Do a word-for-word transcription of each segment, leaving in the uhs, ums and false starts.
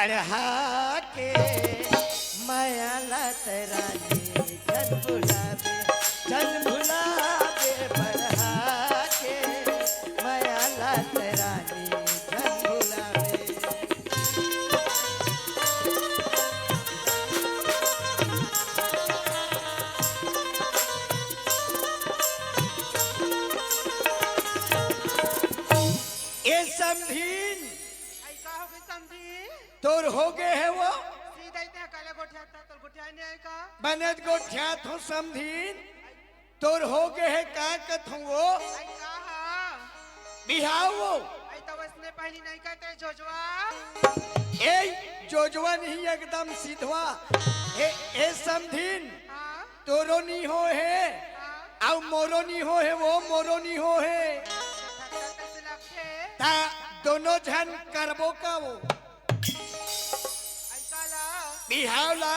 बढ़ा के मया लत रानी झन भुलाबे, झन भुलाबे, बढ़ा के मया लत रानी झन भुलाबे। ए समधीन, ऐ का होगे समधी? तोर होगे हे वो? सीधा ही ते काला गोठियात, तोर गोठिया नहीं आय का? बनेच गोठियात हों समधीन, तोर होगे हे का कथों वो? ऐ का हा? बिहाव वो। ऐ तो वसने पहली नहीं कहते जोजवा। ए जोजवा नहीं, एकदम सीधवा। ए, ए समधीन, हाँ? तोरो नी हो हे, हाँ? अउ मोरो नी हो हे, वो मोरो नी हो हे। अच्छा, अच्छा, कैसे लगथे? ता दोनों झन करबो का वो? ऐ का ला? बिहाव ला।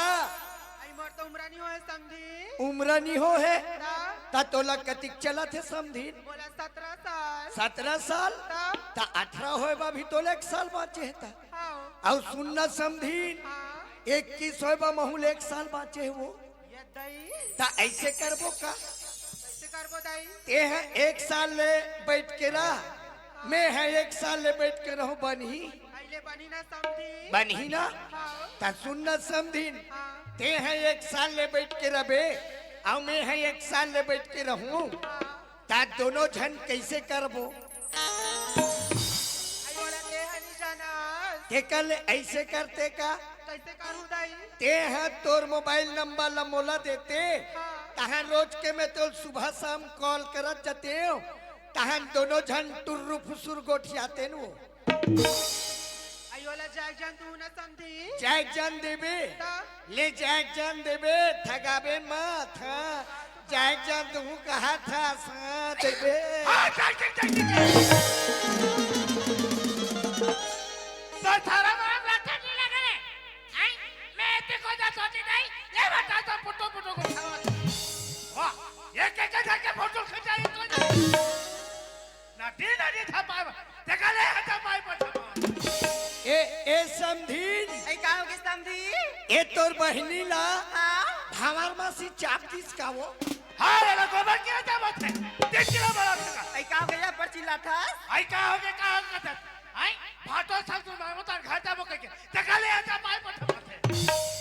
ऐ मोर तो उम्र नी हो हे समधी। उम्र नी हो हे? ता? ता तोला कतिक चलत हे समधी? बोला सतरा साल। सतरा साल? ता? ता अठारह होय बा भी तोला एक साल बाँचे हे ता। हाँ। अउ सुन ना समधी, हाँ। इक्कीस होय बा महूँ ले एक साल बाँचे हे वो। ये दई। ता ऐसे करबो का? कैसे करबो दई? ते ह एक साल ले बैठ के रह, मैं ह एक साल ले बैठ के रहूँ, बनही? अइले बनही ना समधी। बनही ना? हाँ। ता सुन ना समधी, हाँ। ते ह एक साल ले बैठ के रहबे, अउ मैं ह एक साल ले बैठ के रहूँ, हाँ। ता दोनों झन कैसे करबो? अयो ला ते ह नी जानस। ते कल ऐसे करते का? कैसे करूँ दाई? ते ह तोर मोबाइल नंबर ला मोला देते, हाँ। तहन रोज के मैं तो सुबह शाम कॉल करत जातेंव, तहन दोनों झन टुर्रु फुसुर गोठियातेन वो। अयो ला जाग जान तू ना समधी। जाग जान देबे? ता? ले जाग जान देबे, ठगाबे मत, हाँ। जाग जान तू कहा था, हाँ, देबे। हाँ, जाग, जाग, जाग, जाग, जाग। तो थारा मरम लाठा नहीं लगे रे। हैं? मैं एते को जा सोची नहीं, ये बता तो पुटो पुटो को खावा। वाह, ये के के घर के फोटो खिंचाई तो ना। ना दी ना दी था पाए, देखा ले था पाए पर था। ए, ए समधीन। ऐ का होगे समधी? ए तोर बहिनी ला हाँ? भांवर मासी चाप दिस का वो? हाँ, एला गोबर के आटा मत है। तीन किलो बड़ा था। ऐ का होगे या पर्ची लाठस? ऐ का होगे, का होगे था? हैं? भाटो सब तू मांगो तार घर जाबो कहिके। देखा ले आटा पाए पर था।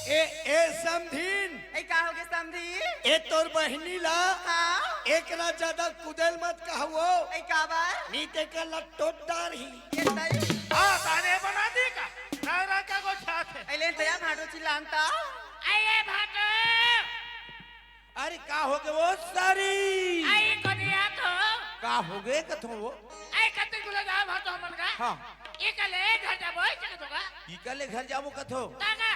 ए, ए समधीन। ऐ का होगे समधी? ए तोर बहिनी ला हाँ? एकरा ज्यादा कुदेल मत कहवो। ऐ का बार? नी ते का लट्टोट डारही। ये तई? हाँ, ताने बना दी का? ना, ना, क्या को चाहत है? अइले तया भाटो चिल्लान ता। आइए भाटो। अरे का होगे वो सारी? आई को दिया तो। का होगे कथो वो? आई कते गुला जा भाटो हमन का? हाँ। इकले घर जाबो, ऐसे कथो का? इकले घर जाबो कथो? तागा।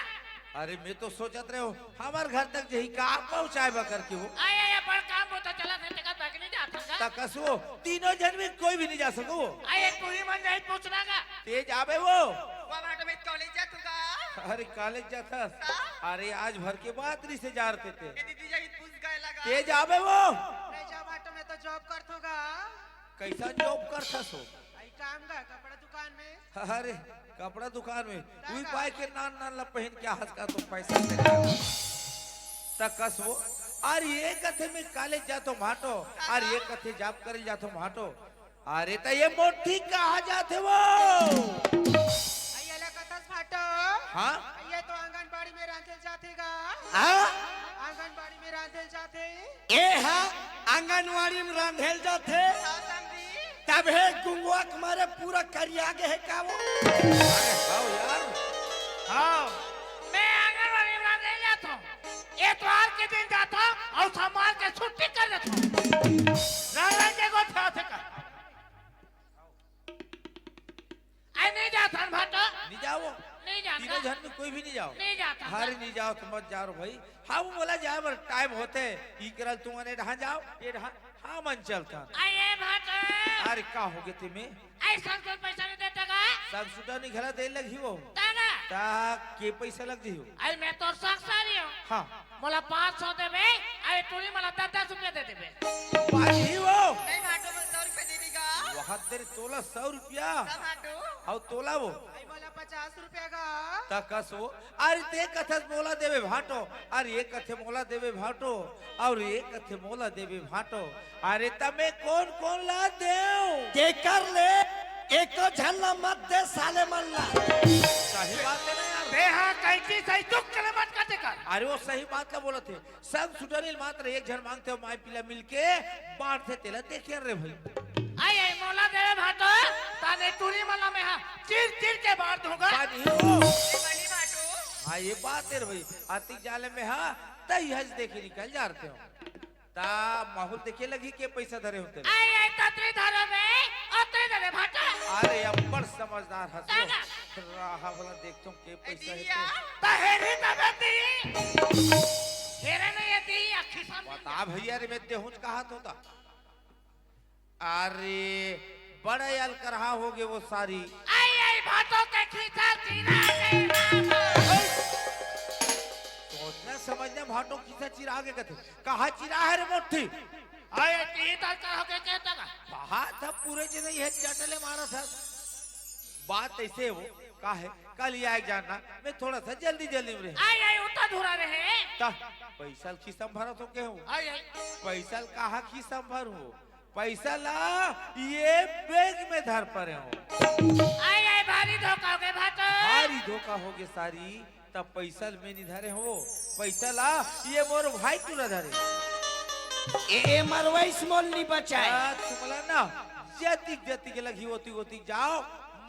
अरे मैं तो सोचत रहे हो, हमर घर तक जही का पहुँचाए बर करके वो। आय, आय, बड़ काम होता चला था, तका तक नहीं जाता का? तकस वो, तीनों झन में कोई भी नहीं जा सको वो। आय, तू ही मन जाई पूछना का? ते जाबे वो। वो भाटो में कॉलेज जा तू का? अरे कॉलेज जाथस? हाँ। अरे आज भर के बात रही से जा रहे थे। ये दीदी यही पूछ गए लगा। ते जाबे वो। नहीं जा भाटो में तो जॉब कर तू का? कैसा जॉब करथस वो? आई काम का कपड़ा दुकान में। अरे, कपड़ा दुकान में, उही पाय के नान नान ला पहिन के आहस का तो पैसा दे। तकस वो, अरे ये कथे में कॉलेज जाथों भाटो, अरे ये कथे जॉब करे जाथों भाटो। अरे त ये मोठी कहाँ जाथे वो? अइया ला कथस भाटो। हाँ? अइया तो आंगनबाड़ी में रांधे जाथे गा। हाँ? आंगनबाड़ी में रांधे जाथे। ए हा आंगनबाड़ी में रांधे जाथे। हाँ, समधी। तभे गुंगवा के मारे पूरा करिया गे हे का वो? अरे हाव यार। हाव। मैं आंगनबाड़ी में रांधे जाथों। एतवार के दिन जाथों अउ सोमवार के छुट्टी कर देथों। रांधे के गोठियाथे का? अरे नहीं जाथन भाटो। नहीं जाओ। नहीं जाता। तीनों झन में कोई भी नहीं जाओ। नहीं जाता। अरे नहीं जाओ तो मत जाओ रे भाई। हाँ, वो बोला जाए बर टाइम होथे। ई करल तुमन ए डहान जाओ, ए डहान हमन चलथन। अरे भाटो। अरे का होगे ते में? अरे संग सुध पैसा नहीं देता का? संग सुध नहीं घला दे लगही वो। ताना। ता के पैसा लग जही वो? अरे मैं तोर साग सारी हूँ। हाँ। मोला पाँच सौ देबे, अरे टूरी मोला दस दस रुपया दे देबे। पाही वो। नहीं भाटो, मोला सौ रुपया दे देगा। वहाँ तेरे तोला सौ रुपया। का भाटो? अउ तोला वो। अरे मोला पचास रुपया का। त कस वो, अरे ते कथस मोला देबे भांटो, अरे ये कथे मोला देबे भांटो, अउ ये कथे मोला देबे भांटो। अरे त मैं कोन कोन ला देंव? तेकर ले एको झन ला मत दे साले मन ला। सही बात हे ना यार। ते हा कैंची सही चुक के ले मत काटे कर। अरे वो सही बात ला बोलत हे। संग सुटनी ल मात्र एक झन मांगथे, माई पीला मिलके बांटथे, तेला देखे रे भाई। आई, आई, मोला देवे भांटो, ताने टूरी मन ला मैं हा चीर चीर के बांट दूंगा। बांट ही हो। ए बनी भांटो। हाँ, ये बात हे रे भाई। अतिक जाले में हा, तई हज देखे निकल जाते हो। ता माहौल देखे लगी के पैसा धरे होते। आई, आई, ततरी धरे में, अतरी धरे भांटो। अरे, अब्बड़ समझदार हस वो। ताना। रहा वाला देख तुम के पैसा हे दिया। ते। ता हेरी तबे दी। हेरे नहीं ये दी, अखी सामने। बता भैया रे, मैं देहूं कहा तो ता। अरे, बड़ा अलकरहा हो गे वो सारी। आई, आई, भांटो के खींचा चिरा के राम। सोचना समझना भांटो खींचा चिरा के कथे। कहा चिरा हे रे मोठी? आई, आई, ती तक कहो के कहता का? कहा था पूरे जने ये चटले मारा था। बात ऐसे हो, का हे, कल ये आए जाना, मैं थोड़ा सा जल्दी जल्दी में रहे। आई, आई, उतना धुरा रहे। ता, पैसा ल खीसा में भरत हो के हो? आई, आई। पैसा ल कहा खीसा में भर हो? पैसा ला ये बैग में धर परे हो। आई, आई, भारी धोखा हो गे भांटो। भारी धोखा हो गे सारी, तब पैसा ल मैं नहीं धरे हो, पैसा ला ये मोर भाई टूरा धरे। ए, ए मरवाइस मोल नहीं बचाए। आ, तुमला ना जतिक जतिक लगी ओतिक ओतिक जाओ,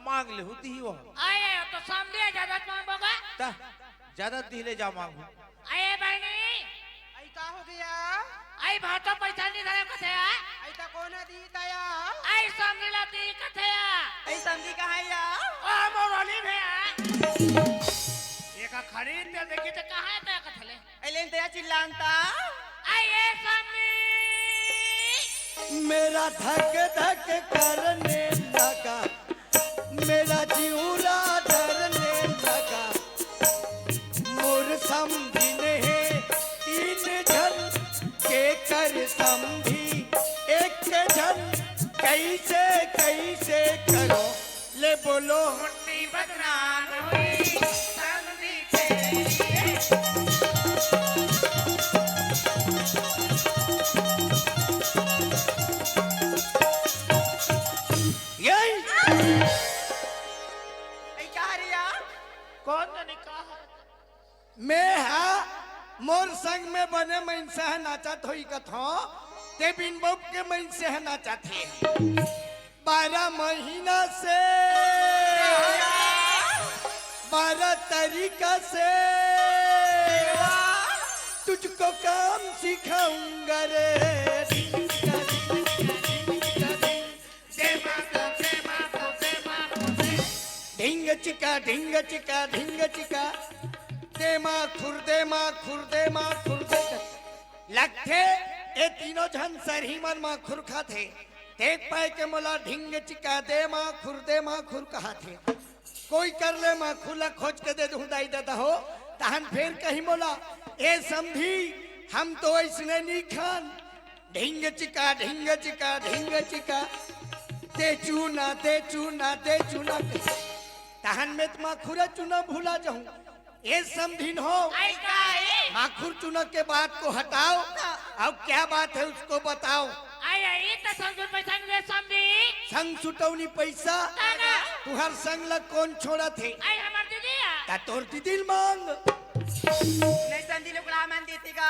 मांग ले होती ही वो। आई, आई, तो सामने ज्यादा मांगोगा। ता, ज्यादा दिले जा मांगू। अरे बहनी। आई का हो गया? आई भांटो पैसा नहीं धरे कथे आ। आई ता कोन दी ताया? आई समधी ला दी कथे आ। आई समधी कहाँ या? ओ मोरली में आ। ये का खरीद ते देखी ते कहाँ हे ते कथले? आई लेन ते चिल्लान ता। आई ये समधी। मेरा धक धक करने लगा, मेरा जिउरा डरने लगा। मोर समधिन हे तीन झन, के कर समधी एक झन, कैसे कैसे करो ले बोलो। मुट्ठी बदनाम हुई समधी के। यही। ए, का हरिया? कौन तनी का हर? मैं हा मोर संग में बने मइनसे ह नाचत होई कथों, ते बिन बउप के मइनसे ह नाचत हे। बारह महीना से, बारह तरीका से तुझको काम सिखाऊंगा रे। ढिंग चिका, ढिंग चिका, ढिंग चिका। दे माखुर, दे माखुर, दे माखुर, दे। लगथे, ए तीनों झन सरही मन माखुर खाथे। देख पाए के मोला ढिंग चिका, दे माखुर, दे माखुर कहाथे। कोई कर ले माखुर ला खोज के दे दूं दाई ददा हो। तहन फेर कही मोला, ए समधी, हम तो अइसने नी खान। ढिंग चिका, ढिंग चिका, ढिंग चिका। दे चूना, दे चूना, दे चूना। तहन में त माखुर चूना भुला जाहूं। ए समधिन हो, आई का ए? माखुर चूना के बात को हटाओ, हाँ। अब क्या बात है उसको बताओ। आई, आई, त संग सुट पैसा नहीं दे समधी। संग सुटौनी पैसा? ना, ना। तुहर संग ल कोन छोड़त हे? आई हमार दीदी आ। त तोर दीदी ल मांग। नहीं समधी, लोकड़ा मन देथे गा।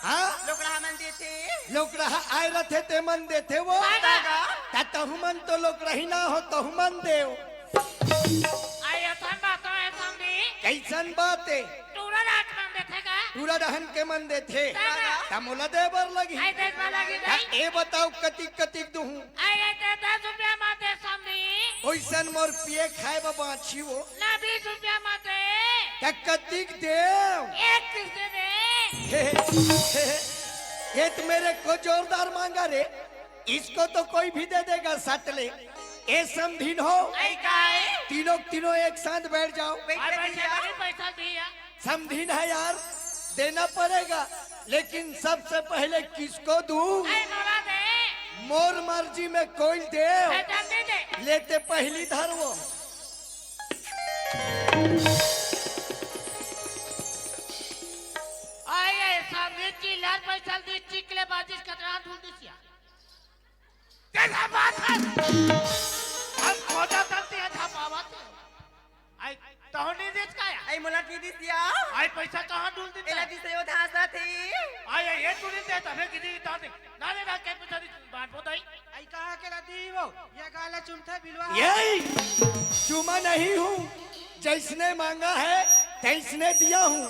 हाँ? लोकड़ा मन देथे। लोकड़ा आए रथे ते मन देथे वो। हाँ, हाँ। त तहु मन तो लोकड़ा ही ना हो, तहु मन देव। आई असन बात हे समधी। कइसन बात हे? टूरा रात मन देथे का? टूरा रहन के मन देथे। हाँ, हाँ। त मोला दे बर लगही। आई दे बर लगही त नहीं। ए बताओ कतिक कतिक दुहूं? आई, आई ते दस रुपया मा दे समधी। ओइसन मोर पिए खाए बर बांची वो। ना बीस रुपया मा दे। त कतिक देव? एक पीस दे दे। हे, हे, हे, ये तो मेरे को जोरदार मांगा रे। इसको तो कोई भी दे देगा सटले। ए समधिन हो, आई का ए? तीनों तीनों एक साथ बैठ जाओ। बैठ, अरे बैठ भैया, जा। अरे पैसा दिया। समधिन है यार, देना पड़ेगा, लेकिन सबसे पहले किसको दूं? आई मोला दे। मोर मर्जी में कोई दे। ए, जल्दी दे। लेते पहली धर वो। आय, आय, सामने चिल्लार पैसा दी, चिकले बाजिस कतरा ढूंढ दिसिया। तेरा बात है। हम खोजा करते हैं, था पावत। आय, तोहनी दिस का या? आय, मोला की दिसिया? आय, पैसा कहाँ ढूंढ दिस? एला दिसे ओ धासा थी। आय, आय, ये तू दिस दे, तबे की दी, ताने। ना रे, ना, के पैसा दी, बांट बोताई। आई कहाँ के रदी वो? ये गाला चुमथे बिलवा। ये चुमा नहीं हूँ, जैसने मांगा है, तैसने दिया हूँ।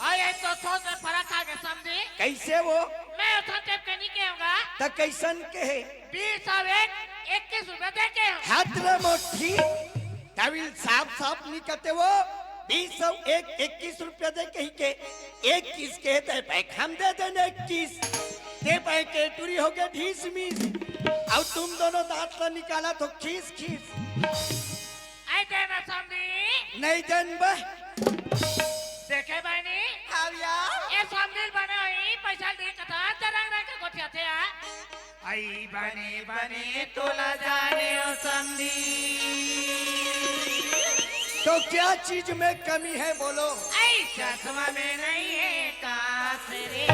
आय, आय, तो सोच में फर्क आ गया, समझी? कैसे वो? मैं उठा टेप के नहीं कहूँगा। त कैसन के है? बीस और एक, इक्कीस रुपया दे के हूँ। हाथ रे मोठी, तविल साफ साफ नहीं कहते वो, बीस और एक, इक्कीस रुपया दे कहीं के, एक किस के ते पैक हम दे देने इक्कीस। ते पैक के टूरी हो गए ढीस मीस। अब तुम दोनों दांत ला निकाला तो खीस खीस। आय दे ना समझी। नहीं देन बे। देखे बहनी। हाविया। ये समझी बने हुई, पैसा दे कथा, जरंग रंग के गोठिया थे आ। आई बने बने तोला जाने ओ समधी। तो क्या चीज में कमी है बोलो? आई चश्मा में नहीं है कांच रे।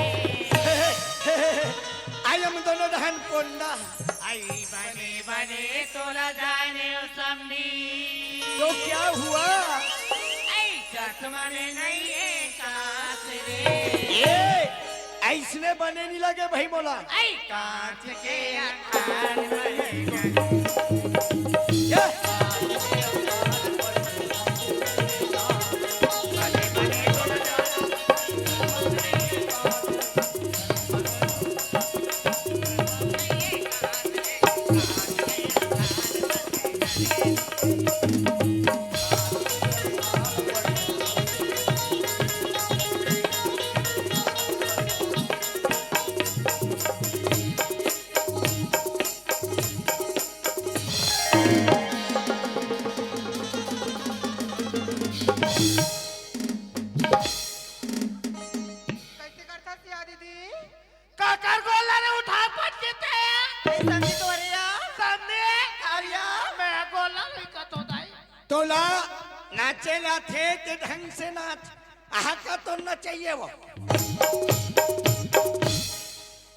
आई हम दोनों डहन पोंडा। आई बने बने तोला जाने ओ समधी। तो क्या हुआ? आई चश्मा में नहीं है कांच रे। ये ऐसने बने नहीं लगे भाई मोला। आई कांच के अखान में ये कैसे करता सिया दीदी? काकर गोला रे उठा पट के ते? ए, समधी तोरे या? समधी? हाविया? मैं गोला नहीं कतो दाई। तोला नाचे ला थे ते ढंग से नाच। आहा का तो नचइए वो।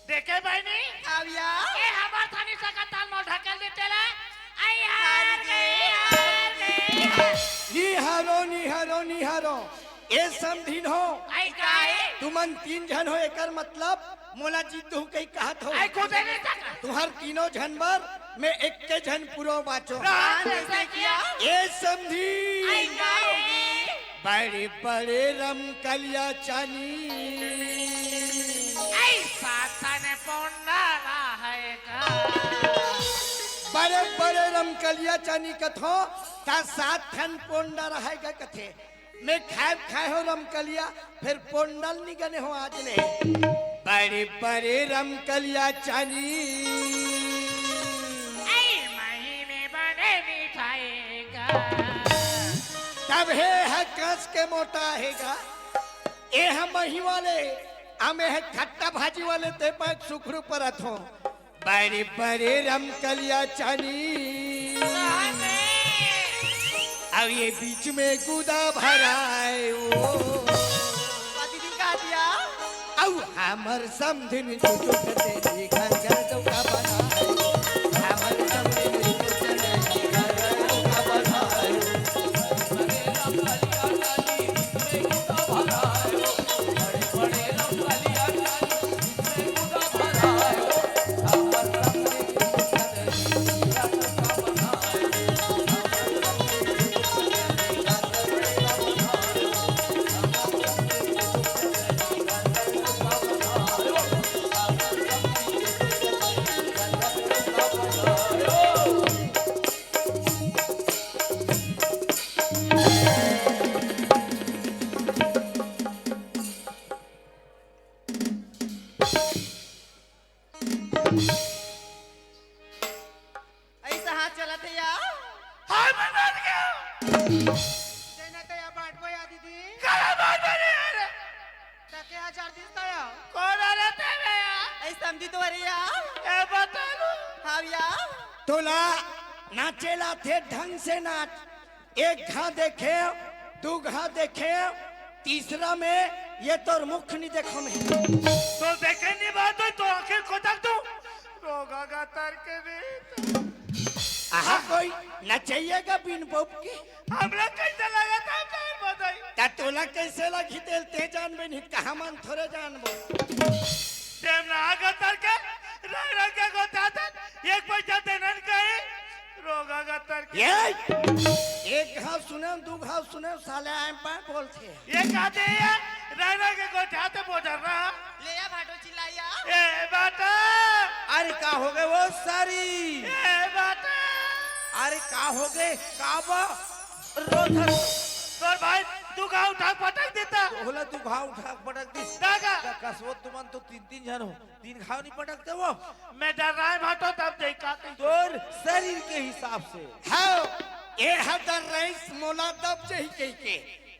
देखे बहनी? हाविया? ए हमार थानी सका ताल मोल ढकेल देते ला। आई हार गई, हार गई, हार। निहारो, निहारो, निहारो। ए समधिन हो। आई काहे? तुमन तीन झन हो, एकर मतलब मोला जीत दहू कही कहत हो। आई खुदे नहीं सका। तुहर तीनों झन बर मैं एक्के झन पुरो बाचो। राम जैसे किया। ए समधी। आई काहे? बड़े बड़े रमकलिया चानी। ऐसा तने पोंडा है का? बड़े बड़े रमकलिया चानी कथो, ता सात ठन पोंडा रहेगा कथे। मैं खाए खाए हो रमकलिया, फिर पोंडल नहीं गने हो आज ले। बड़े बड़े रमकलिया चानी। ऐ महीने बने मिठाई का। तब हे ह कस के मोटा हेगा। ए ह मही वाले, अमे ह खट्टा भाजी वाले ते पाक सुखरू परत हो। बड़े बड़े रमकलिया चानी। अब ये बीच में गुदा भराए ओ। दीदी का दिया? अउ हमर समधिन चुचुक तेरी घर घर चौका बनाए। हमर समधिन चुचुक तेरी घर घर चौका बनाए। ऐसा हाथ चलत हे या? हाय, मैं मर गया। तेना तो या बांटबो या दीदी। काला बांट रहे यार। तके हजार दिस तो या। कौन आ रहा था मैं या? ऐ समधी तो अरे या। ए बता लू। हाँ या। तोला नाचेला थे ढंग से नाच। एक घा देखे, दू घा देखे, तीसरा में ये तोर मुख नहीं देखो मैं। तो देखे नहीं बात हो तो आखिर को तक तू रोगा का तर के भी। आहा, कोई नचैया का बिन बउप के। हमरा कैसे लगा था, बताई। ता तोला कैसे लगी तेल ते जान में नहीं, कहा मन थोड़े जान बो। टेम ना आगा तर के, रंग रंग के गोता था, एक पैसा देना नहीं कहीं, रोगा का तर के। ये, एक घाव सुने, दू घाव सुने, साले आए पाए बोलते हैं। ये कहते हैं, रंग रंग के गोता थे बोझर रहा। ले आ भाटो चिल्लाया। ए बाटा। अरे का हो गए वो सारी? ए बाटा। अरे का हो गए? का बा? रोधर। तोर भाई दू घाव उठा के पटक देता। ओला दू घाव उठा के पटक दी। दागा। का कसवो तुमन तो तीन तीन जन हो, तीन घाव नहीं पटकते वो। मैं डर रहा है भाटो, तब देख का कही। तोर शरीर के हिसाब से। हाँ, ये है डर रही मोला तब जही कही के।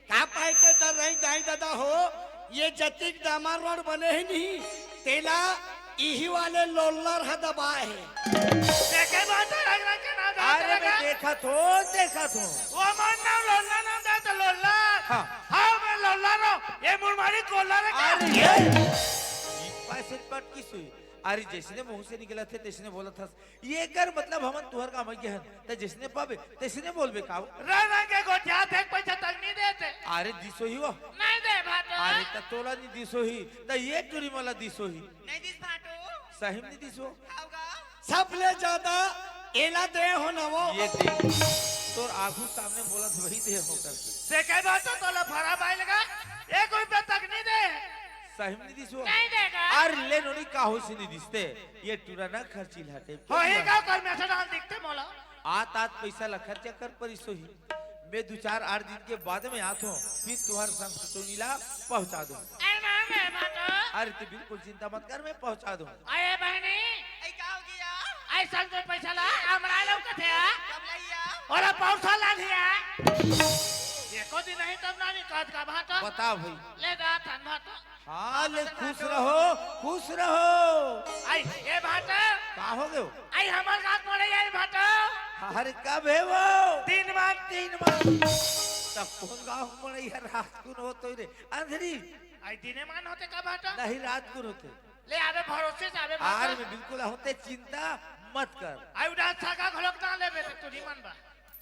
का पाए के डर रही दाई दादा हो, ये जतिक डामर रोड बने ही नहीं, तेला इही वाले लोल्लर ह दबाए है। देखे बात है, रंग रंग के नाम डालते अरे मैं लगा। देखत हो, देखत हो। वो मन नाम लोल्ला नाम डालते लोल्ला। हाँ। हाँ, मैं लोल्ला रो, ये मुरमारी कोल्ला रे क्या? अरे ये, ये पैसे पटकी सुई। अरे जैसने मुंह से निकलत हे, तैसने बोलत हस। ये कर मतलब हमन तुहर का मइया हन, त जैसने पाबे, तैसने बोलबे का? रंग रंग के गोठिया थे, पैसा तक नहीं देते। अरे दिसो ही वो। नहीं दे भाटो। अरे त तोला नहीं दिसो ही, त ये टूरी मला दिसो ही। नहीं दिस भाटो। सही में नहीं दिसो। आओगा। सबले ज्यादा एला दे हो ना वो। ये देख, तोर आगू सामने बोलत वही दे हो करके। देखे भाटो, तोला भरा बाई लगा, एक रुपया तक नहीं दे। सही में नहीं दिसो। नहीं देगा। अरे ले नोनी का हो से नहीं दिसते। ये टूरा ना खर्ची लाटे। हो ही का कर में से डाल दिखते मोला। आत आत पैसा ला खर्चा कर परिसो ही। मैं दू चार आठ दिन के बाद में आत हूँ, फिर तुहर संग सुतोनी ला पहुँचा दूँ। अरे ना, मैं बात। अरे तू बिल्कुल चिंता मत कर, मैं पहुँचा दूँ। अरे बहनी। ऐ का हो गया? ऐसा तो पैसा ला, हमरा लोग कथे आ। कब लैया? और पौसा ला लिया। एको दिन नहीं तब ना नहीं कहत का भाटो। बता भाई। ले जा थन भाटो। हाँ, ले खुश रहो, खुश रहो। आई, ए भाटो। का हो गयो? आई, हमर गाँव पड़े आई भाटो। अरे कब है वो? तीन बार। तीन बार। तब कौन गाँव पड़े यार, रात कुन हो तो रे। अंधरी। आई, दिने मान होते का भाटो? नहीं, रात कुन होते। ले आवे भरोसे से आवे भाटो। आर में बिल्कुल होते, चिंता मत कर। आई, उड़ा सगा घलोक ना लेबे ते तू नहीं मानबा।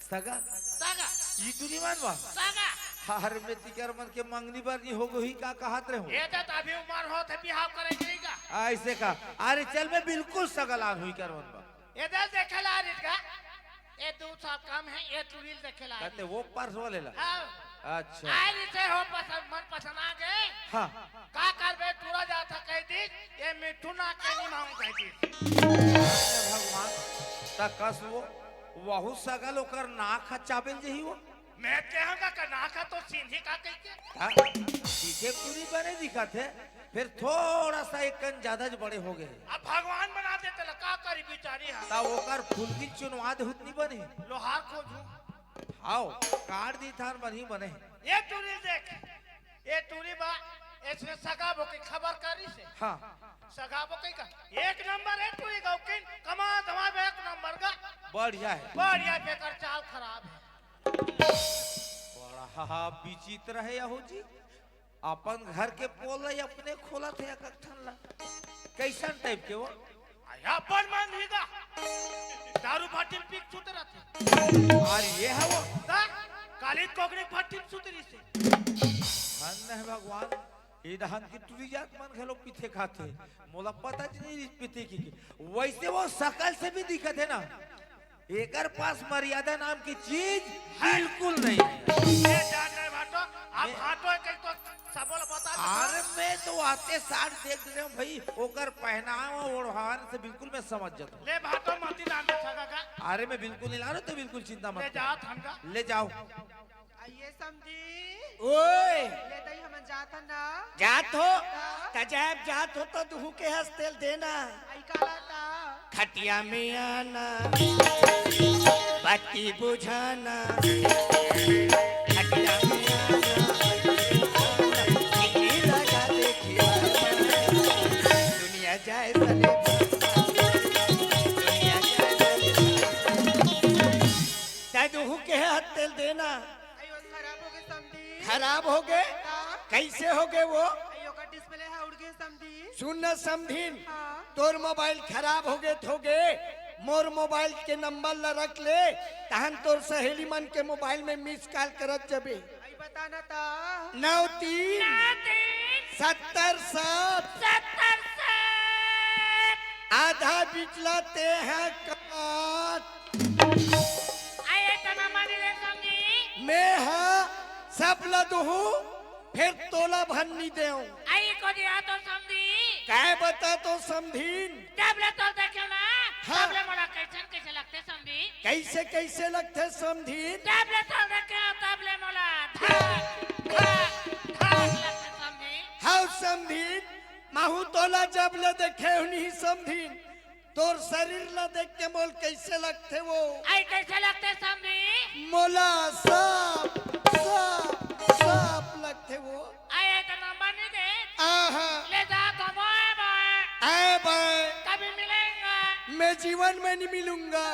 सगा? सगा। ई तू नहीं मानबा? सगा। हर में तिकर मन के मंगनी बर नहीं हो गई, का कहत रहे हो? ये तो अभी उम्र होत है बिहाव करे के का? ऐसे का? अरे चल, मैं बिल्कुल सगलान हुई कर मन बा। ये दे देखे ला रिट का? ये दू साल कम है, ये टूरी ल देखे ला कहते रिट। वो पर्स वाले ला? हाँ। अच्छा। आ रिट हो पसंद, मन पसंद आ गए। हाँ। का करबे, टूरा जात है कह दी, ये मिठू ना के नहीं मांगू कह दी। भगवान, त कस वो वहू सगल ओकर नाक ह चाबेल जही वो। मैं कहूँगा का नाक ह तो सीधी का कह के। हाँ, सीधे पूरी बने दिखत है, फिर थोड़ा सा एक कन ज्यादा ज बड़े हो गए। अब भगवान बना देते ला, का करी बिचारी है। ता ओकर फुलगी चुनवा दे हुतनी बने। लोहार खोजू। आओ, काट दी थान बनी बने। ये टूरी देख, ये टूरी बा, इसने सगा बोके खबर करी से। हाँ। सगा बोके का, एक नंबर है टूरी गौकिन, कमा धमा बे एक नंबर का। बढ़िया है। बढ़िया, बेकर चाल खराब है। बड़ा विचित्र है यहो जी। अपन घर के पोल ला अपने खोलत हे एक एक ठन ला। कैसन टाइप के वो? आया अपन मान ही का। दारू बाटिल पीक सुत रहते। और ये है वो। ता काली कोकरी बाटिल सुत रही से। धन है भगवान, ये दहन की टूरी जात मन घलो पीथे खाथे। मोला पता च नहीं पीथे की, की। वैसे वो सकल से भी दिखत है ना। एकर पास मर्यादा नाम की चीज बिल्कुल नहीं है। ये जान रहे भाटो, आप ये भाटो एक, एक तो सबल बता दो। अरे मैं तो आते साथ देख रहे हूँ भाई, ओकर पहनावा ओढ़ान से बिल्कुल मैं समझ जाता हूँ। ले भाटो मती नाम में सगा का। अरे मैं बिल्कुल नहीं ला रहा, तो बिल्कुल चिंता मत ले कर। जाओ थन का। ले जाओ। आइए समधी। ओए। ले दई हमन जात हन ना। जात हो? हाँ। त जाब जात हो तो दुहू के हस तेल देना। आई काला ता। खटिया में आना, बत्ती बुझाना। खटिया में आना, बत्ती बुझाना। टिकली लगा देखिए। दुनिया जाए सले। दुनिया जाए सले। तै दुहू के हस तेल दे। ना। अयो, खराब हो गे समधी। खराब हो गे? हाँ। कैसे हो गे वो? अयो, का डिस्प्ले हा उड़ गे समधी। सुन ना समधीन, हाँ। तोर मोबाइल खराब हो गे तो हो गे, मोर मोबाइल के नंबर ला रख ले, तहन तोर सहेली मन के मोबाइल में मिस कॉल करत जबे। आई बता ना ता। नौ तीन नौ तीन सत्तर सात। सत्तर सात। आधा बिचला ते है काट। आए तना माने रे समधी। मैं हा सब ला दुहूँ, फिर तोला भर नी देऊँ। आई को दिया तो समधी। काय बता तो समधीन? जब ले तोर देखे ना, हाँ। तब ले मोला कैसन कैसे लगथे समधी। कैसे कैसे लगथे समधीन? जब ले तोर देखे, तब ले मोला धक, धक, धक लगथे समधी। हाँ समधीन, महूँ तोला जब ले देखे हूँ नहीं समधीन, तोर शरीर ला देख के मोल कैसे लगथे वो? आई कैसे लगथे समधी? मोला साफ, साफ, साफ लगथे वो। आए तो नंबर नहीं दे। आहा। ले जा तो बाय बाय। आए बाय। कभी मिलेंगे। मैं जीवन में नहीं मिलूंगा।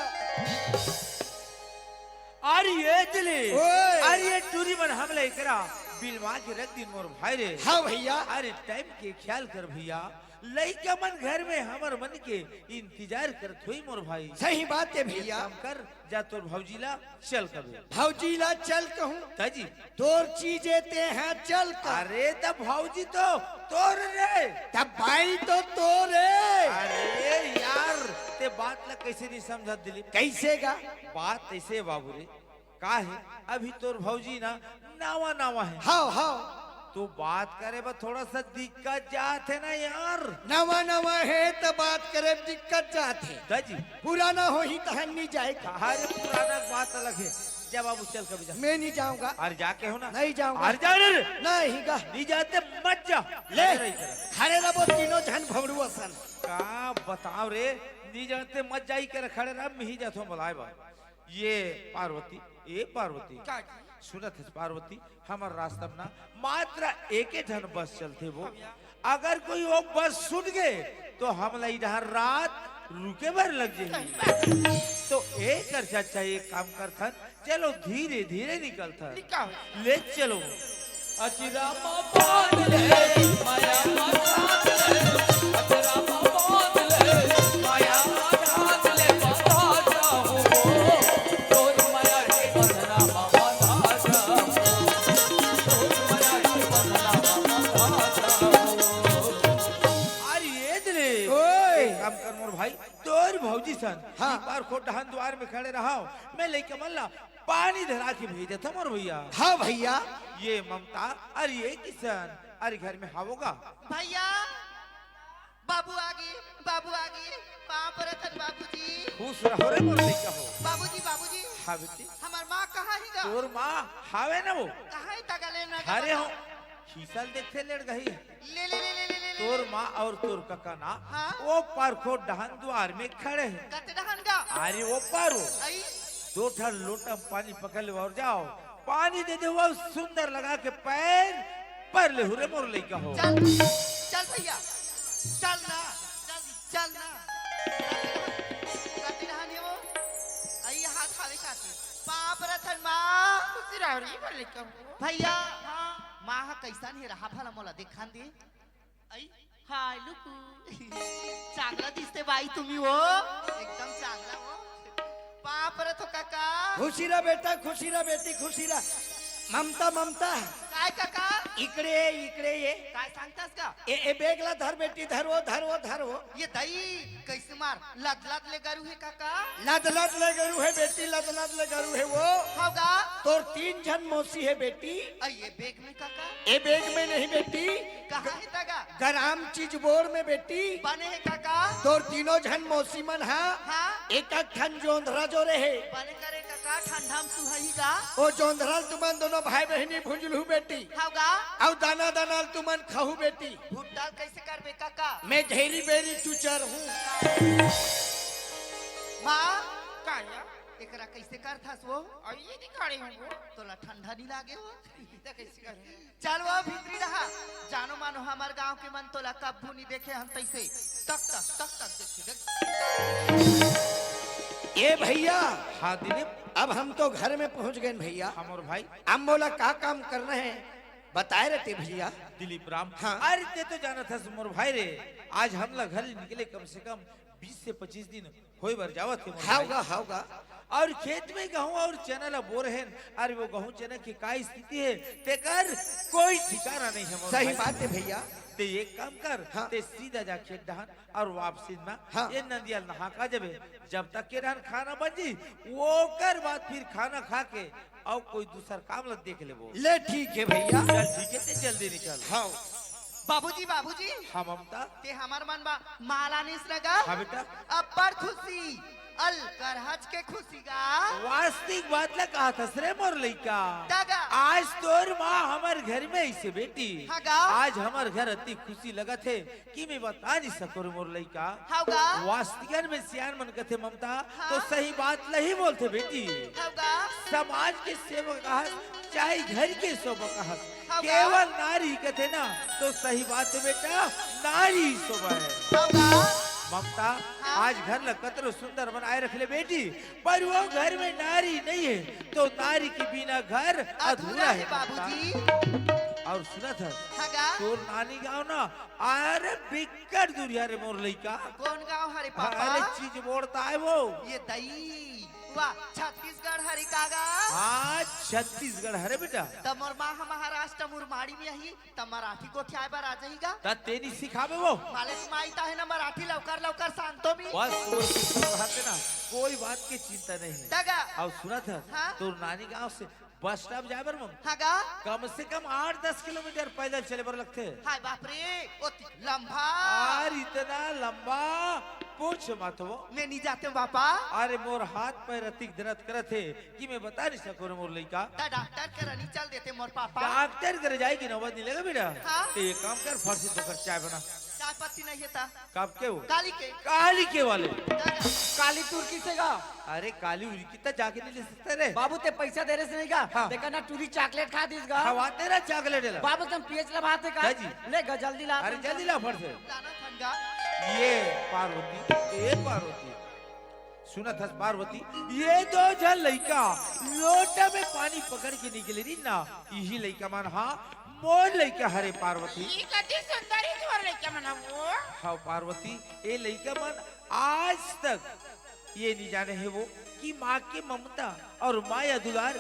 अरे ये दिली। ओए। अरे ये टूरी मन हमला एकरा बिलवा के रख दिन मोर भाई रे। हाँ भैया। अरे टाइम के ख्याल कर भैया, लइका मन घर में हमर मन के इंतजार करत होई मोर भाई। सही बात है एक भैया। काम कर, जा तोर भौजी ला चल कबे। भौजी ला चल कहूँ? ताजी। तोर चीज हे ते हा चल का। अरे त भौजी तो तोर रे। त भाई तो तोर हे। अरे यार, ते बात ला कैसे नहीं समझत दिलीप? कैसे गा? बात ऐसे हे बाबू रे, का हे, अभी तोर भौजी ना नवा नवा हे। हाँ, हाँ। तो बात करे बर थोड़ा सा दिक्कत जात हे ना यार। नवा नवा हे त बात करे बर दिक्कत जात हे। ताजी। पुराना होही तहन नी जाए का। अरे पुराना बात अलग हे। जा बाबू चल कभी जा। मैं नहीं जाऊंगा। अरे जाके हो ना। नहीं जाऊंगा। अरे जा रे। नहीं गा। नहीं जाते मत जा। ले। अरे नहीं जा। खड़े रहो तीनों झन भौड़ू असन। का बताओ रे, नहीं जाते मत जाई कर खड़े रह, मिही जाथो बुलाए बा। ये पार्वती, ए पार्वती, का जी? सुनत हस पार्वती, हमर रास्ता में ना मात्र एके ठन बस चलथे वो। हाँ भैया। अगर कोई वो बस छूट गे तो हमला इधर रात रुके बर लग जाही। तो एकर से अच्छा एक काम करथन, चलो धीरे धीरे निकलथन। निकल। ले चलो। अजरा मा बांध ले, माया मा बांध ले, अजरा मा बांध ले, माया मा बांध ले, बता जाऊं वो, तोर माया के बंधना मा बंधा जाऊं, तोर माया के बंधना मा बंधा जाऊं। अरे ये दे रे। ओए। एक काम कर मोर भाई, तोर भौजी सन, हाँ। एक बार खो डहन द्वार में खड़े रहाव, मैं लइका मन ला पानी धरा के भेजत हंव मोर भैया। हाँ भैया। ये ममता, अरे ये किसन, अरे घर में हावो गा? भैया, बाबू आगे, बाबू आगे, पाँव परत हन बाबूजी। खुश रहो रे मोर लइका हो। बाबूजी, बाबूजी। हाँ बेटी। हमर माँ कहाँ हे गा? तोर माँ हावे ना वो। कहाँ हे तगा ले ना गा अरे बता। हो, खीसल देखथे लेड़ गही। ले, ले, ले, ले, ले, ले, ले। तोर माँ और तोर कका ना, हाँ? वो पार खो डहन द्वार में खड़े हे। कते डहन गा? अरे वो पार हो। आई? दो ठन लोटा में पानी पकड़ ले और जाओ, पानी दे दे, वो सुंदर लगा के पैर पर ले हुरे मोर लइका हो। चल, चल भैया, चल ना, चल, चल ना। कते डहन हे वो? आई हाथ हावे काते। पाँव परत हन माँ। खुशी रहो रे मोर लइका हो। भैया, हाँ। माँ हा कैसन हे रहा भला मोला देखान दे। आई, हाय लुकू। चांगला दिसते बाई तुम्ही हो। एकदम चांगला हो। पाँव परत हंव काका। खुशी रह बेटा, खुशी रह बेटी, खुशी रह। ममता, ममता। काय काका? इकडे ये, इकडे ये। काय सांगतास का? ए, ए, bag ला धर बेटी, धर वो, धर वो, धर वो। ये दाई, कैसे मार? लदलद ले गरू हे काका? लदलद ले गरू हे बेटी, लदलद ले गरू हे वो। हव गा? तोर तीन झन मौसी हे बेटी। अ, ये bag में काका? ए bag में नहीं बेटी। कहाँ हे तगा? गराम चिचबोर में बेटी। बने हे काका? तोर तीनों झन मौसी मन हा। हाँ। एक एक ठन जोंधरा जोरे हे। बने करे काका, ठंडा में सुहाही गा। ओ जोंधरा ल तुमन दोनों भाई बहिनी भुंजलहू बेटी। हव गा? अउ दाना दाना ल तुमन खाहू बेटी। भुट्टा ल कैसे करबे काका? मैं घेरी बेरी चुचर हूँ। माँ, का या? एकरा कैसे करथस वो? अउ ये दिखाड़े हूँ वो। तोला ठंडा नहीं लागे वो? त कैसे करूँ? चल वो भीतरी रहा। जानो मानो हमर गांव के मन तोला कब्बू नहीं देखे हन तैसे। टक टक, टक टक देखे, देख। ए भैया। हाँ दिलीप। अब हम तो घर में पहुंच गए भैया। हाँ मोर भाई। अब मोला का काम करना है, बताए रहते भैया। दिलीप राम। हाँ। अरे ते तो जानत हस मोर भाई रे, आज हमला घर ले निकले कम से कम बीस से पच्चीस दिन होय बर जावत हे मोर भाई। हावगा, हावगा। और खेत में गहूं और चना ला बोर हेन, अरे वो गहूं चना के का स्थिति है, तेकर कोई ठिकाना नहीं है मोर भाई। सही बात है भैया। ते एक काम कर, हाँ। ते सीधा जा खेत डहान और वापसी में हाँ। ये नदिया नहा का जबे, जब तक के डहान खाना बन जी, ओकर बाद फिर खाना खा के अउ कोई दूसर काम ला देख लेबो। ले ठीक है भैया। चल ठीक है, ते जल्दी निकल। हाँ। बाबूजी, बाबूजी। हाँ ममता। ते हमर मन बा माँ लानिस न गा। हाँ बेटा। अब्बड़ खुशी, अल करहच के खुशी गा। वास्तविक बात ला कहा थस रे मोर लइका। तगा। आज तोर माँ हमर घर में अइसे बेटी। हाँ गा। आज हमर घर अति खुशी लगत हे। कि मैं बता नहीं सको रे मोर लइका। हाव गा। वास्तिकन में सियान मन कथे ममता, हाँ। तो सही बात नहीं बोलथे बेटी। हाव गा। समाज के सेवक आहस, चाहे घर के सेवक आहस, हाव गा। केवल नारी कथे ना, तो सही बात है बेटा, नारी ही शोभा है। हाव गा। ममता, हाँ। आज घर ला कतरो सुंदर बनाए रख ले बेटी, पर वो घर में नारी नहीं है, तो नारी के बिना घर अधूरा अधूरा है है ममता। बाबूजी। और सुनत हस, हाँ गा। तोर नानी गाँव ना अरे बिक्कट दूरिहा रे मोर लइका। कौन गाँव हरे पापा? अरे चीज बोड़ता है वो। ये दई। वाह, छत्तीसगढ़ हरे का गा? हाँ, छत्तीसगढ़ हरे बेटा। त मोर माँ ह महाराष्ट्र मुरमाड़ी में ही, त मराठी गोठियाए बर आ जाही गा। त तेनी सिखाबे वो। मालिक माई ता है ना मराठी लौकर लौकर शांतो भी। बस वो रहते ना, कोई बात की चिंता नहीं है। तगा। और सुनत हस, हाँ? तोर नानी गाँव से बस स्टॉप जाए बर मम हाँ गा। कम से कम आठ दस किलोमीटर पैदल चले बर लगथे। हाय बाप रे, ओती लंबा। और इतना लंबा, पूछ मत वो। मैं नहीं जाते हूँ पापा। अरे मोर हाथ पैर अतिक दर्द करत हे कि मैं बता नहीं सको रे मोर लइका। त डॉक्टर करा नहीं चल देते मोर पापा। डॉक्टर करे जाए की नौबत नहीं लगे बेटा। हाँ। तो ये काम कर, फट से तो कर चाय बना। चाय पत्ती नहीं है ता। कब के हो? काली के। काली के वाले। काली तुर्की से गा। अरे काली उर्की त जाके नहीं ले सकते रे। बाबू ते पैसा दे रहे से नहीं गा। हाँ। देखा ना टूरी चॉकलेट खा दिस गा। खवाते रहा चॉकलेट ला। बाबू तुम पियच ला बात है का? हाँ जी। ले गा जल्दी ला। अरे जल्दी ला फट से। लाना थन गा। ये पार्वती, ए पार्वती। सुनत हस पार्वती, ये दो झन लइका लोटा में पानी पकड़ के निकले रही ना, इही लइका मन हा मोर लइका हरे पार्वती। ई कति सुंदर ही तोर लइका मन हा वो। हाँ पार्वती, ए लइका मन आज तक ये नहीं जाने है वो कि माँ के ममता और माया दुलार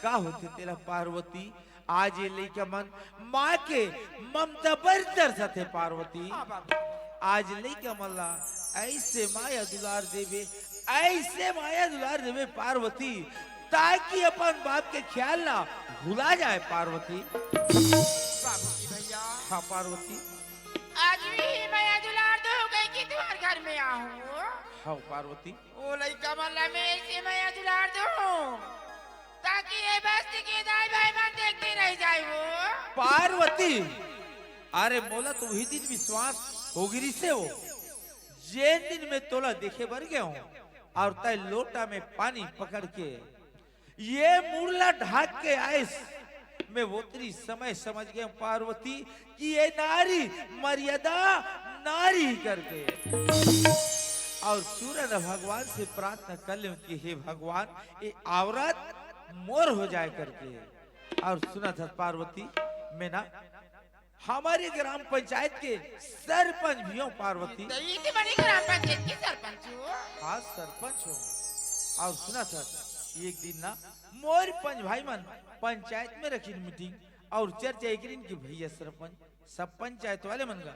का होथे तेला पार्वती। आज ये लइका मन माँ के ममता बर तरसत हे पार्वती। हाँ बाबू। आज लइका मन ला ऐसे माया दुलार देबे, ऐसे माया दुलार देबे पार्वती, ताकि अपन बाप के ख्याल ला भुला जाए पार्वती। बाबूजी भैया। हाँ पार्वती। आज भी ही माया दुलार दो हो गई कि तुम्हारे घर में आऊं। हाँ पार्वती। ओ लइका मन ला मैं ऐसे माया दुलार दो। ताकि ये बस्ती के दाई भाई मन देखते रह जाए वो। पार्वती, अरे मोला तो वही दिन विश्वास हो गिरी से हो, जेन दिन मैं तोला देखे बर गया हूँ और तय लोटा में पानी पकड़ के ये मुड़ला ढाक के आइस, मैं वोतरी समय समझ गया हूँ पार्वती कि ये नारी मर्यादा नारी ही करके। और सूरन भगवान से प्रार्थना कर ले कि हे भगवान, ये औरत मोर हो जाए करके। और सुनत हस पार्वती, मैं ना हमारे ग्राम पंचायत के सरपंच भी हो पार्वती। तो ये तो बड़ी ग्राम पंचायत के सरपंच हो। हाँ सरपंच हो। और सुनत हस, एक दिन ना मोर पंच भाई मन पंचायत में रखिन मीटिंग और चर्चा एक दिन की भैया सरपंच सब पंचायत वाले मन का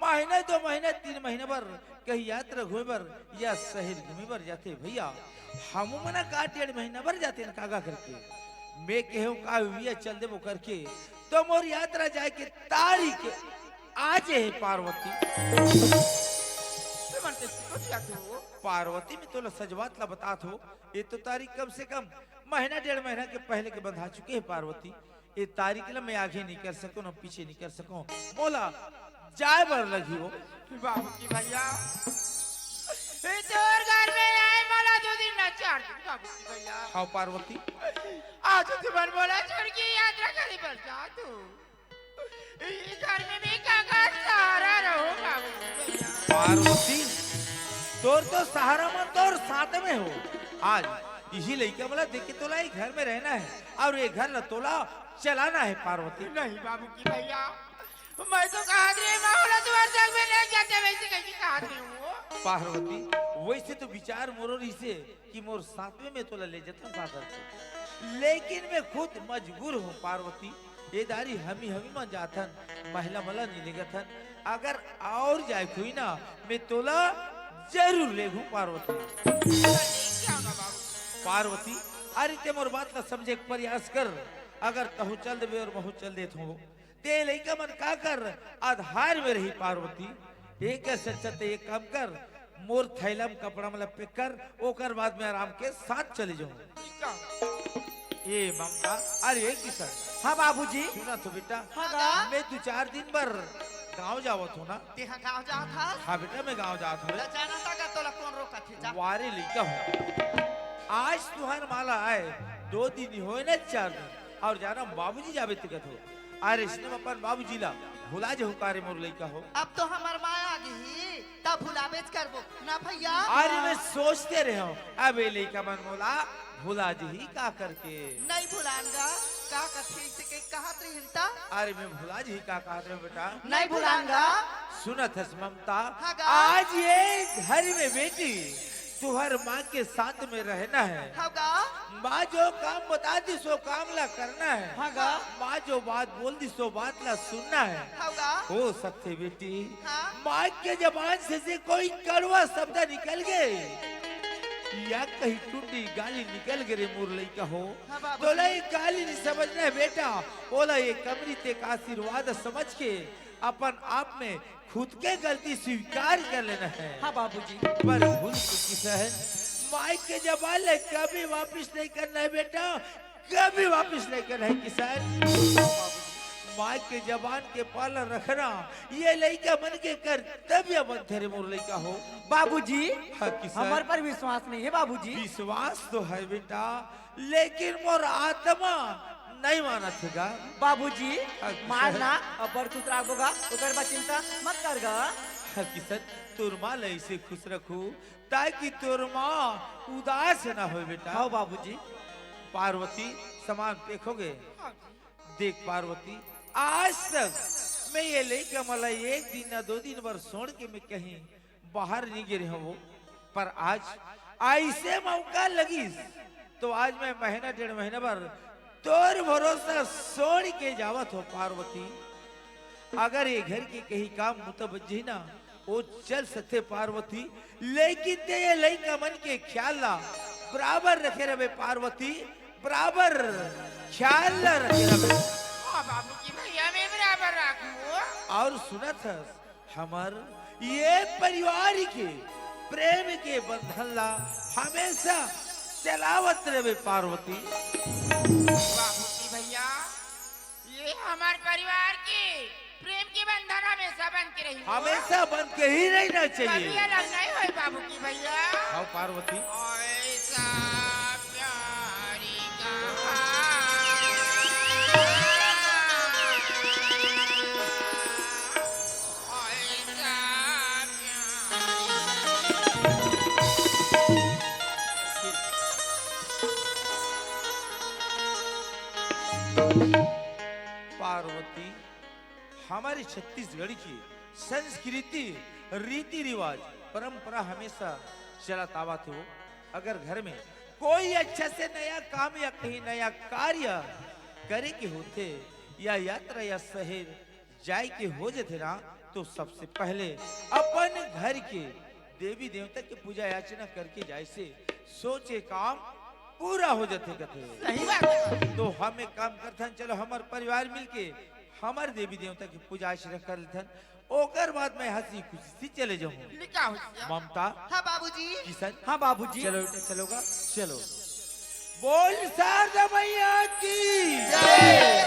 महीना दो महीना तीन महीना बर कहीं यात्रा घूमे बर या शहर घूमे बर जाथे भैया। हम मना का डेढ़ महीना बर जाते न कागा करके। मैं कहे का भैया चल देबो करके तो मोर यात्रा जाए के तारीख आज है पार्वती। ते मन के सुनत या तो पार्वती में तोला सजवात ला बतात हो। ये तो तारीख कम से कम महीना डेढ़ महीना के पहले के बंधा चुके है पार्वती। ये तारीख ला मैं आगे नहीं कर सको ना पीछे नहीं कर सको। मोला जाए बर लगी हो। बाबू की भैया। ए तोर घर में आए मला दो दिन ना चार दिन बाबू की भैया। हाँ पार्वती। आज तुमन मोला छोड़ के यात्रा करे बर जा तू। ई घर में भी काका सहारा रहो बाबू की भैया। पार्वती, तोर तो सहारा मन तोर साथ में हो। आज इही लइका मन ला देख के तोला ये घर में रहना है अउ ये घर ला तोला चलाना है पार्वती। नहीं बाबू की भैया, मैं तो कहत रहे माँ ला तुम्हारे संग में ले जाते, वैसे कहीं कहत रहे हो। पार्वती, वैसे तो विचार मोरो रहिसे कि मोर साथ में मैं तोला ले जाता पार्वती, लेकिन मैं खुद मजबूर हूँ पार्वती। ये दारी हमी हमी मन जाथन, महिला मन ला नहीं लेगथन। अगर अउ जाए हुई ना, मैं तोला जरूर लेगहूँ पार्वती। पार्वती, अरे ते मोर बात ला समझे के प्रयास कर। अगर तहूँ चल देबे अउ महूँ चल देत हूँ, ते लइका मन का कर आधार में रही पार्वती। एक से अच्छा ते एक काम कर, मोर थैला में कपड़ा मन ला पैक कर, ओकर बाद में आराम के साथ चले जाऊँ। ए ममता, अरे ए किशन। हाँ बाबूजी। सुना तो बेटा, हाँ गा। मैं दू चार दिन बर गाँव जावत हूँ ना। तेहा गाँव जात हस? हाँ बेटा, मैं गाँव जात हूँ। त जाना था का तोला कौन रोकत हे, जा। वारे लइका हो, आज तुहर माँ ला आए दो दिन ही होए ना, चार दिन, अउ जाना बाबूजी जाबे तिकत हो। अरे इसने में अपन बाबूजी ला भुला जहू का रे मोर लइका हो। अब तो हमर माँ आ गई, तब भुलाबेच करबो ना भैया। अरे मैं सोचते रहे हूँ, अब ये लइका मन मोला भुला जही का करके। नहीं भुलान गा, का कथे इसे के कहत रहिन ता? अरे मैं भुला जही का कहत रहे हूँ बेटा। नहीं भुलान गा। सुनत हस ममता, हाँ गा। आज ये घर में बेटी तुहर माँ के साथ में रहना है। हाँ गा। माँ जो काम बता दिस वो काम ला करना है। हाँ गा। माँ जो बात बोल दिस वो बात ला सुनना है। हाँ गा। हो सकथे बेटी, हाँ। माँ के जबान से, से कोई कड़वा शब्द निकल गए या कहीं टुंडी गाली निकल गए रे मोर लइका हो, हाँ बाबू। तोला ये गाली नहीं समझना है बेटा, ओला ये कमरी ते का आशीर्वाद समझ के अपन आप में खुद के गलती स्वीकार कर लेना है। हाँ बाबूजी। पर भूल चुकी है, माई के जबान ले कभी वापस नहीं करना है बेटा, कभी वापस नहीं करना है किशन। माई के जबान के पालन रखना ये लइका मन के कर्तव्य बनथे रे मोर लइका हो। बाबूजी, हाँ किशन। हमर पर विश्वास नहीं है बाबूजी। विश्वास तो है बेटा, लेकिन मोर आत्मा नहीं मानत हे गा। बाबूजी, हाँ, मार किशन। ना, अब्बड़ खुश राखबो गा, ओकर बर चिंता मत कर गा। हाँ, किशन, तोर माँ ला ऐसे खुश रखू, ताकि तोर माँ उदास ना होए बेटा। हाँ बाबूजी। पार्वती, सामान पैक होगे? देख पार्वती, आज तक मैं ये लइका मन ला एक दिन ना दो दिन बर छोड़ के मैं कहीं बाहर नहीं गे रहे हूँ, पर आज ऐसे मौका लगिस, तो आज मैं महीना डेढ़ महीना बर तोर भरोसा छोड़ के जावत हो पार्वती। अगर ये घर के कहीं काम मुता बच जाही ना, वो चल सकथे पार्वती, लेकिन ते ये लइका मन के ख्याल ला बराबर रखे रहे पार्वती, बराबर ख्याल ला रखे रहे। हाँ बाबू की भैया, मैं बराबर रखूँ। अउ सुनत हस, हमर ये परिवार के प्रेम के बंधन ला हमेशा चलावत रहे पार्वती। बाबू की भैया, ये हमर परिवार के प्रेम के बंधन हमेशा बन के रही हो। हमेशा बन के ही रहना चाहिए। कभी अलग नहीं होए बाबू की भैया। हाँ पार्वती। ऐसा प्यारी कहानी। पार्वती, हमारे छत्तीसगढ़ की संस्कृति, रीति रिवाज, परंपरा हमेशा चलत आवत हे। अगर घर में कोई अच्छा से नया काम या कहीं नया कार्य करे के होथे या यात्रा या शहर जाए के हो जथे ना, तो सबसे पहले अपन घर के देवी देवता के पूजा याचना करके जाए से सोचे काम पूरा हो जथे कथे। सही बात है। तो हम एक काम करथन, चलो हमर परिवार मिलके हमर देवी देवता के पूजा अर्चना कर लेथन, ओकर बाद मैं हंसी खुशी से चले जाऊँ। निका हो गया। ममता। हाँ बाबूजी। किशन। हाँ बाबूजी। चलो बेटा, चलो गा, चलो। बोल शारदा मैया की जय।